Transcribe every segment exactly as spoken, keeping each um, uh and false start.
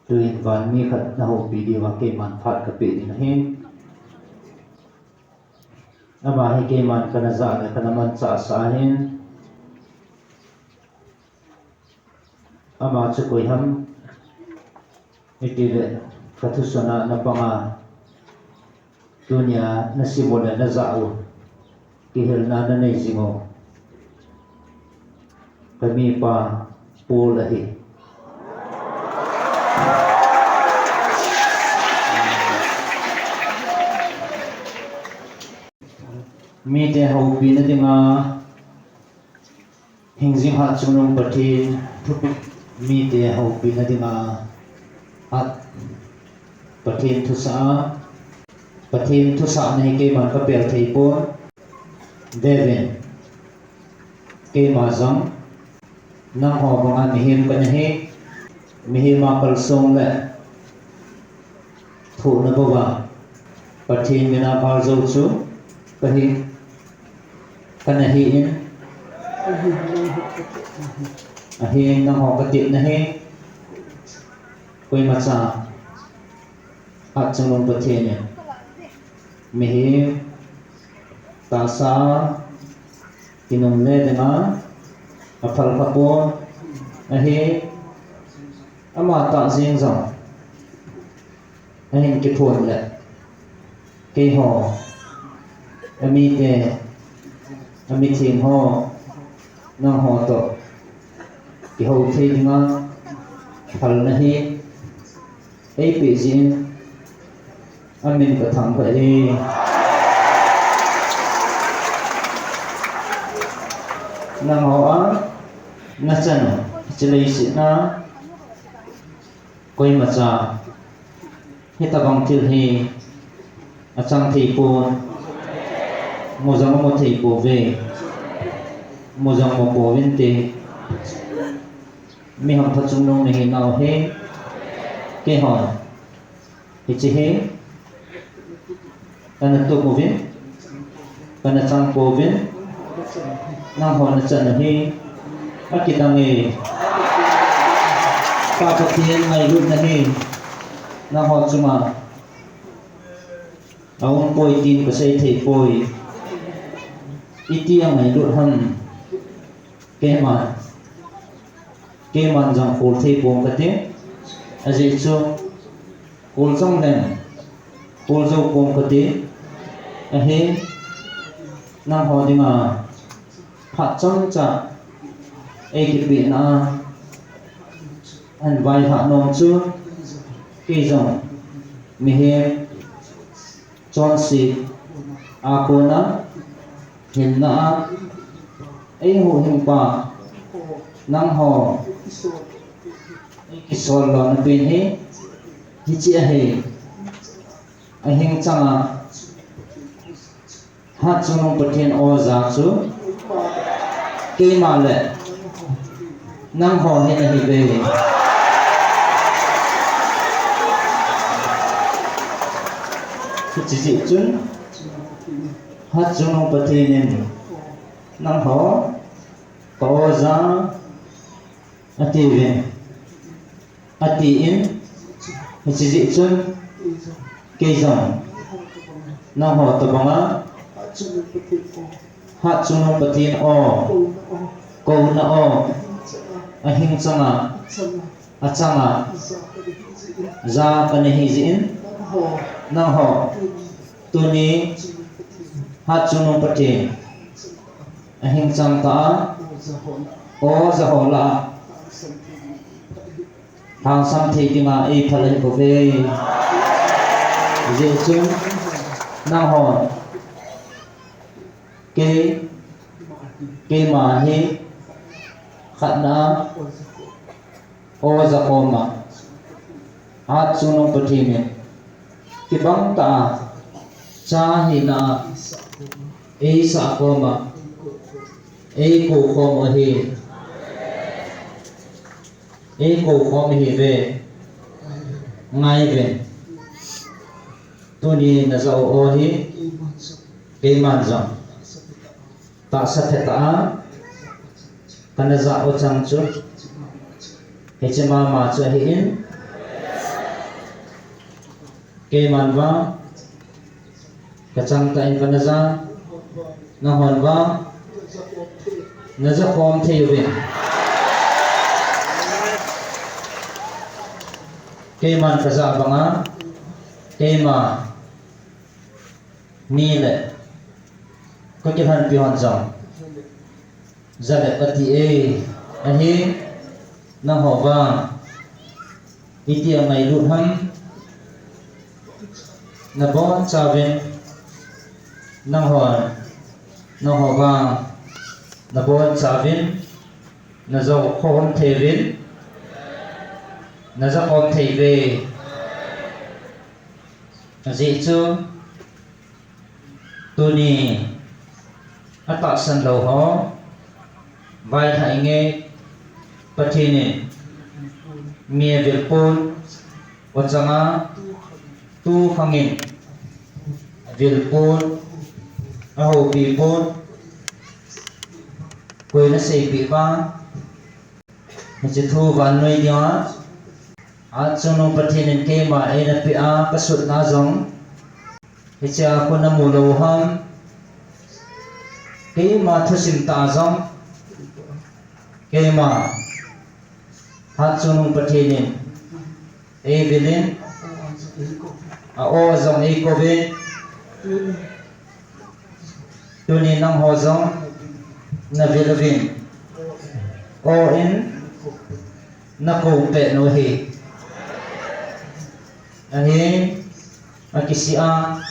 Tuin van mi khat na houpi diuva keiman phat kapeh ding ahin. Ama hi keiman kana ja le kana manchah sah ahin. Ama chu koi ham itile ka thusun a na panga tunia na sim u le na ja u kihilna na nei jing u. Ka mipa Paul ahi. Mite houpina dinga hingjing Hatchungnung Pathen thupeh, mite houpina dinga Hat Pathen thusah a, Pathen thusah na hi keiman kapel thei pon. Vevin, keima jong nangho banga mihem kana hi, mihem a kalsong le thohna bou a Pathen mina val jou chu kahi, kana hi in, ahin nangho katepna hi, koimacha Hatchungnung Pathen in mihem tahsa kinungle dinga aphal kha pon ahi, ama tah jeng jong ahin kiphon le keiho, amite, amithem ho, nangho toh kihou thei dinga phalna hi eipeh jeh in amin kathangvah e. Nangho a nachan u hiche leiset a koimacha hitobang thil hi achang thei pon, mu jong amu thei pouve, mu jong mu pouvinte. Mi hampha chungnung nahi nau hi, keihon hiche hi kana tup uvin, kana chang pouvin, nangho nachan u hi akidang e. Pa Pathen ngailutna hi nangho chunga aum poi tin kasei thei poi. Iti angailut ham? Keiman, keiman jong khol thei pon kate, ajeh chu khol jong leng khol jou pon kate, ahin nangho dinga phat chomcha eikipehna a ahin vailhah nom chu, kei jong mihem chonset a kona hinna a eihuhhingpa nangho eikisol lona pen hi hiche ahi, ahing changa Hatchungnung Pathen oja chu keima le nangho hi nahiuve. Hiche jeh chun Hatchungnung Pathen in nangho ka oja atiuvin, atin, hiche jeh chun kei jong nangho tobanga Hatchungnung Pathen o, kouna o, ahing changa, achanga ja kana hi jeh in, nangho tuni Hatchungnung Pathen ahing chang tah a oja ho lah a lhangsam thei dinga eiphal ahibouve. Hijeh chun nanghon kei, keima hi khatna a oja koma Hatchungnung Pathen in kibang tah a cha hina a eisah koma eikou khom u ahi. Eikou khom u ahiuve. Ngaiuvin, tuni najah u ahi, keiman jong tahsa phatah a kana jah u chang chu hiche mama chu ahin, Keiman vang kachang tah in kana ja, nanghon vang naja khom thei uvin. Keiman kaja banga, keima mi le kakilhonpi hon jong ja le pati e, ahi, nangho vang itia ngailut ham, nabonchauvin, nangho, nangho vang nabonchauvin naja khom thei uvin, naja khom thei uve. Ajeh chu tuni atahsan lou ho vailhah inge, Pathen in mi avilpon, achanga tukhang in avilpon, ahoupi pon, koi naseipeh uva, hiche thu vannoi dinga Hatchungnung Pathen in keima eina peh a kasutna jong hichea khu namu lou ham? Keima thusim tah jong keima Hatchungnung Pathen in eivilin, a-o jong eikouvin, tuni nangho jong navil uvin, o in nakou peh u ahi. Ahin, akisih a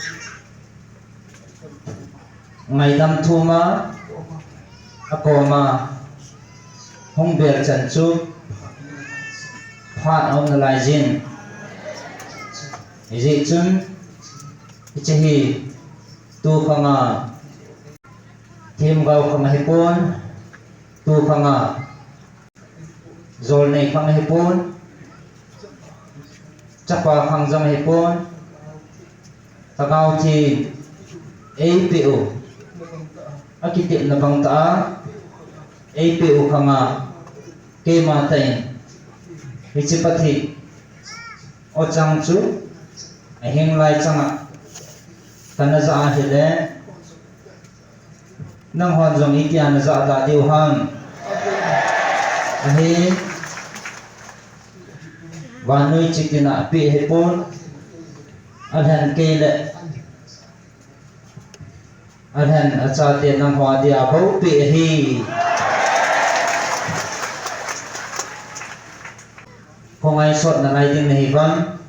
ngaidam thum a, akoma hung bel chan chu phat aum nalaijin. Hijeh chun hiche hi tukhanga themgao khang ahipon, tukhanga jolnei khang ahipon, chapa khang jong ahipon, Lhagao Theng eipeh u, akitepna bang tah a eipeh u khanga keima tah in hiche Pathen o chang chu ahinglai changa kana ja ahile, nanghon jong itia najah da diu ham? Ahi, vannoi chitin a apeh ahipon, alhen kei le alhen achate nangho dia bou apeh ahi. Khongaisot nalai ding nahi vang,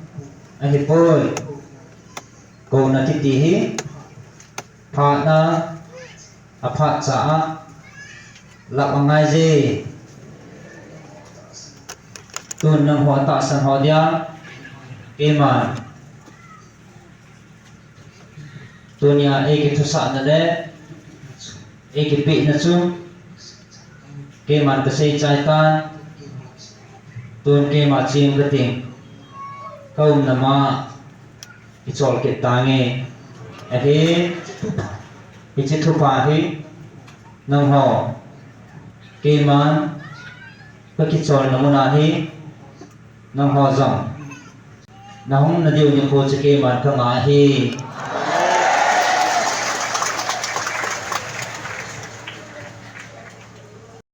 ahipoi. Kouna kiti hi phatna aphatcha a lap angaije. Tun nangho atahsan ho dia keiman tunia eikithusahna le eikipehna chu keiman kasei chai tan, tun keima chim kating, kaumna ma kichol kit tange. Ahi, hiche thupha hi nangho keiman kakicholna muna hi nangho jong nahung nadiu nikho chu keiman kangah ahi.